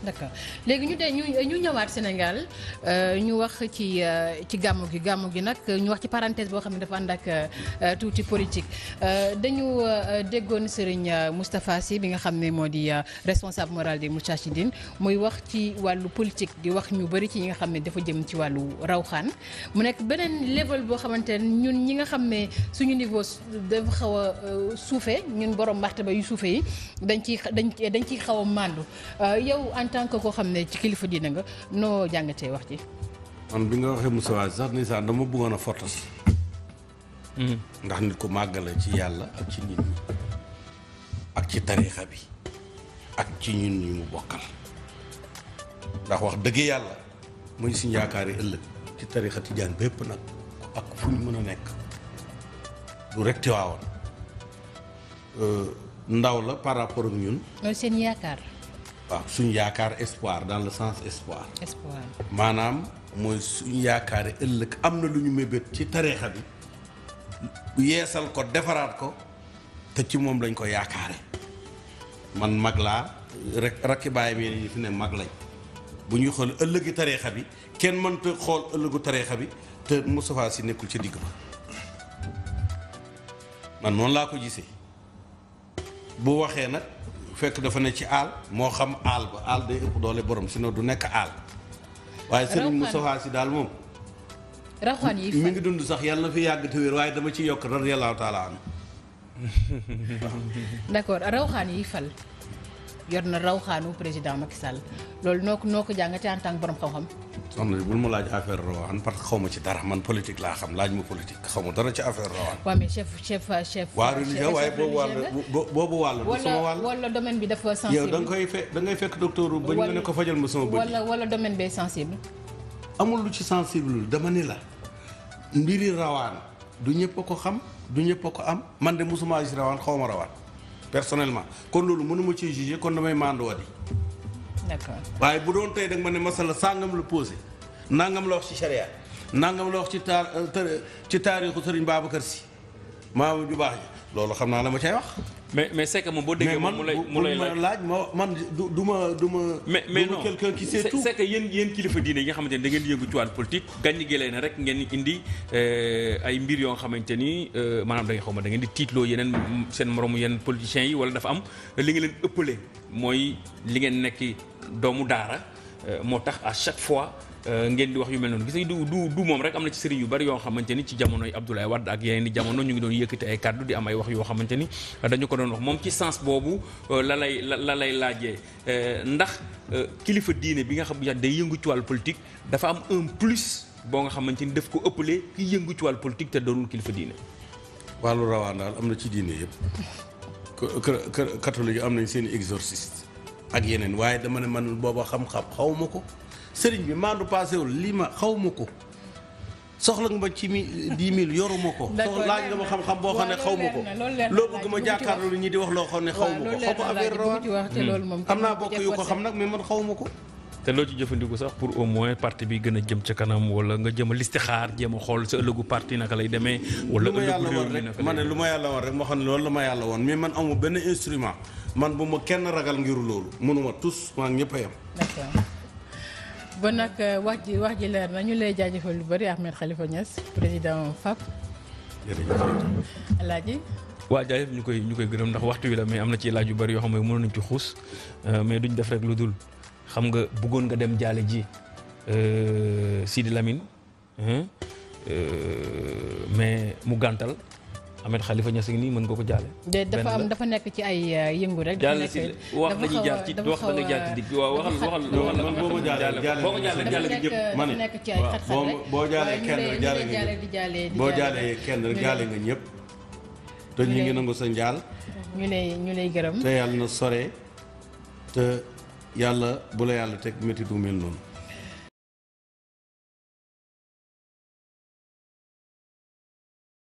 d'accord léegi ñu ñëwaat Sénégal ñu wax ci gàmmu gi nag ñu wax ci parenthèse boo xam ne dafa ànd ak tuuti politique dañu déggoon Serigne Moustapha Sy bi nga xam ne moo di responsable moral des Moustarchidine muy wax ci wàllu politique di wax ñu bëri ci ñi nga xam ne dafa jëm ci wàllu rawxaan mu nekk beneen level boo xamante ne ñun ñi nga xam ne suñu niveau dafa xaw a suufee ñun borom martaba yu suufe yi dañ ciy xaw a màndu yow en tant que koo xam ne ci kilifa diina nga noo jàngatee wax ci. man bi nga waxee Moussa sax ni sax dama bëggoon a fortas ndax nit ku màggale ci yàlla ak ci nit ñi ak ci tariixa bi ak ci ñun ñi mu bokkal ndax wax dëgg yàlla muy suñu yaakaar yi ëllëg ci tariixa tijaan bépp nag ak fu ñu mën a nekk du rek Tiwaawan ndaw la par rapport ak ñun. mooy seen yaakaar. waaw suñu yaakaar espoir dans le sens espoir. espoir maanaam mooy suñu yaakaar ëllëg am na lu ñu mébét ci tariixa bi yeesal ko defaraat ko te ci moom lañ ko yaakaare man mag laa rek rakki bàyyam yéen ñi fi ne mag lañ bu ñuy xool ëllëgi tariixa bi kenn mënta xool ëllëgu tariixa bi te Moustapha Sy nekkul ci digg ba man noonu laa ko gisee bu waxee nag fekk dafa ne ci aal moo xam aal ba aal day ëpp doole borom sinon du nekk aal waaye Serigne Moustapha Sy daal moom rawxaan yi mi ngi dund sax yàlla na fi yàgg te wér waaye dama ci yokk radiyallahu taala an d'accord rawxaan yi fal yor na rawxaanu président Macky Sall loolu noo ko jàngatee en tant que borom xam-xam. soxna si bul ma laaj affaire rawaan parce que xaw ma ci dara man politique laa xam laaj ma politique xaw ma dara ci affaire rawaan. waaw mais chef. waa religion waaye boobu wàll du sama wàll. wala domaine bi dafa sensible. yow da ngay fekk docteur ba ñu ne ko fajal ma sama bët. wala domaine bee sensible. amul lu ci sensible dama ni la mbiri rawaan du ñëpp a ko xam du ñëpp a ko am man de mosuma gis rawaan xaw ma rawaan personnellement kon loolu mënuma ci juger kon damay manduwaat yi. d'accord waaye bu doon tey da nga ma ne masala sàngam la posé nangam la wax ci charia nangam la wax ci taarixu Serigne Babacar Sy maam ju baax ji loolu xam naa la ma cay wax. mais c'est que moom boo déggee moom mu lay laaj man du ma. mais non quelqu'un qui sait tout. c'est que yéen kilifa diine yi nga xamante ni da ngeen di yëngu ci wàllu politique gàññi gi leen rek ngeen indi ay mbir yoo xamante ni maanaam da nga ngeen di tiitloo yeneen seen moromu yeneen politiciens yi wala dafa am li nga leen ëppale mooy li ngeen nekk doomu daara moo tax à chaque fois. ngeen di wax yu mel noonu gis nga du moom rek am na ci sëriñ yu bari yoo xamante ni ci jamonoy Abdoulaye Wade ak yeneen i jamono ñu ngi doon yëkkati ay kàddu di am ay wax yoo xamante ni dañu ko doon wax moom ci sens boobu la lay laajee ndax kilifa diine bi nga xam ne day yëngu ci wàllu politique dafa am un plus boo nga xamante ni daf ko ëppalee ki yëngu ci wàllu politique te doonul kilifa diine. wàllu rawaan daal am na ci diine yëpp catholique am nañ seen exorciste ak yeneen waaye dama ne man booba xam-xam xaw ma ko. sëriñ bi maandu passé wul lii ma xaw ma ko soxla nga ma ci 10 000 yoruma ko. soxla laaj nga ma xam-xam boo xam ne xaw ma ko. loo bëgg ma jàkkaarloo ñi di wax loo xam ne xaw ma ko. xaw ma affaire rawaan am naa bokk yu ko xam nag mais man xaw ma ko. te loo ci jëfandiku sax pour au moins parti bi gën a jëm ca kanam wala nga jëm a listixaar jéem a xool sa ëllëgu parti naka lay demee. wala ëllëgu réew mi naka lay demee ma ne lu ma yàlla woon rek ma xam ne loolu la ma yàlla woon mais man amul benn instrument man bu ma kenn ragal ngir loolu mënuma tous maa ngi ñëpp a yem. ba nag wax ji leer na ñu lay jaajëfal lu bari Ahmed Khalifa Niass président FAP. jërëjëf Alaaji. waa jaajëf ñu koy gërëm ndax waxtu wi la mais am na ci laaj yu bari yoo xam ne mënoon nañ ci xuus mais duñ def rek lu dul xam nga bëggoon nga dem jaale ji Sidi Lamine mais mu gàntal Ahmed Khalifa Niass nii mën nga ko jaale. dafa nekk ci ay yëngu rek. jaale si wax dañuy jaar ci wax da nga jaar ci digg waaw waxal man boo ma jaale ñëpp ma ne nekk ci ay xat-xat rek boo jaalee kenn rek jaale nga ñëpp boo jaalee kenn rek jaale nga ñëpp te ñu ngi nangu sa njaal ñu lay gërëm te yàlla na sore te yàlla bu la yàlla teg métti du mel noonu